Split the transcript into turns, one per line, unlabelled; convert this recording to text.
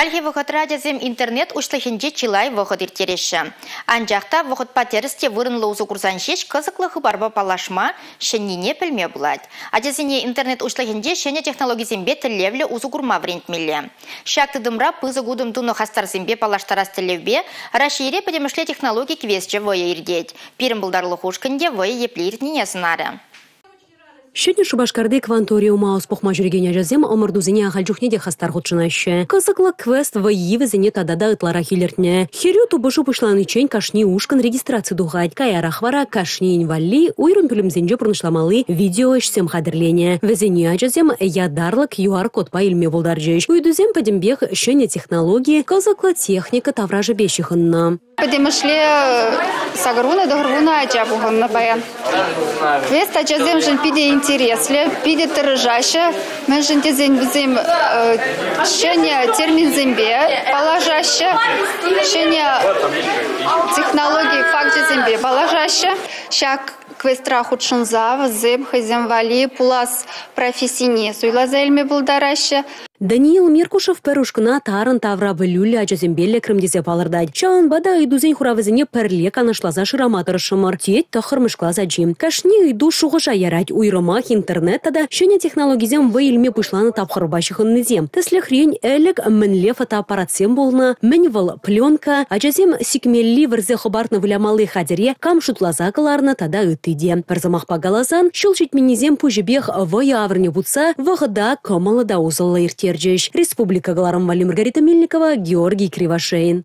Хальхи вӑхӑтра ачасем интернет уҫлӑхӗнче чылай вӑхӑт ирттереҫҫӗ. Анчах та вӑхӑтпа тӗрӗс те вырӑнлӑ усӑ курсан ҫеҫ кӑсӑклӑ хыпарпа паллашма, ҫӗннине пӗлме пулать. Ачасене интернет уҫлӑхӗнче ҫӗнӗ технологисемпе тӗллевлӗ усӑ курма вӗрентмелле. Ҫак тытӑмра пысӑк утӑм тунӑ хастарсемпе паллаштарас тӗллевпе Раҫҫейре пӗтӗмӗшле технологи квесчӗ вӑйӑ иртет. Пирӗн пултарулӑх ушкӑнӗ те вӑйӑ епле иртнине сӑнарӗ.
Ҫӗнӗ Шупашкарти Кванториума ӑс пухма ҫӳрекен ачасем ӑмӑртусене ахаль чухне те хастар хутшӑнаҫҫӗ. Кӑсӑклӑ квест вӑййи вӗсене тата та ытларах илӗртнӗ. Хӗрӳ тупӑшу пуҫланиччен кашни ушкӑн регистраци тухать. Каярах вара кашнийӗн валли уйрӑм пӳлӗмсенче пурнӑҫламалли видеоӗҫсем хатӗрленӗ. Вӗсене ачасем ятарлӑ QR-кодпа илме пултарчӗҫ. Ыйтусем пӗтӗмпех ҫӗнӗ технологи, кӑсӑклӑ техника таврашӗпе ҫыхӑннӑ.
Пӗтӗмӗшле 80 90 ача пухӑннӑ паян. Квест ачасемшӗн питӗ интереслӗ, питӗ тӑрӑшаҫҫӗ, мӗншӗн тесен вӗсем ҫӗнӗ терминсемпе паллашаҫҫӗ, ҫӗнӗ технологи факчӗсемпе паллашаҫҫӗ. Ҫак квестра хутшӑнса вӗсем хӑйсем валли пулас профессине суйласа илме пултараҫҫӗ.
Даниил Меркушев пӗр ушкӑна тарӑн тавра пӗлӳллӗ ачасемпе лекрӗм тесе палӑртать. Ҫавӑнпа та ыйтусен хуравӗсене пӗрле канашласа шырама тӑрӑшрӑмӑр, тет тӑххӑрмӗш класс ачи. Кашни ыйту шухӑша ярать, уйрӑмах интернет тата ҫӗнӗ технологисем вӑй илме пуҫланӑ тапхӑрпа ҫыхӑннисем. Тӗслӗхрен, ӗлӗк мӗнле фотоаппаратсем пулнӑ, мӗн вӑл пленка, ачасем сикмелли вӗрсе хӑпартнӑ вылямалли хатӗре кам шутласа кӑларнӑ тата ытти те. Пӗр сӑмахпа каласан, ҫул ҫитменнисем пуҫӗпех вӑйӑ авӑрне путса вӑхӑта кӑмӑллӑ та усӑллӑ ирттерчӗҫ. Республика кӑларӑм валли Маргарита Мельникова, Георгий Кривошеин.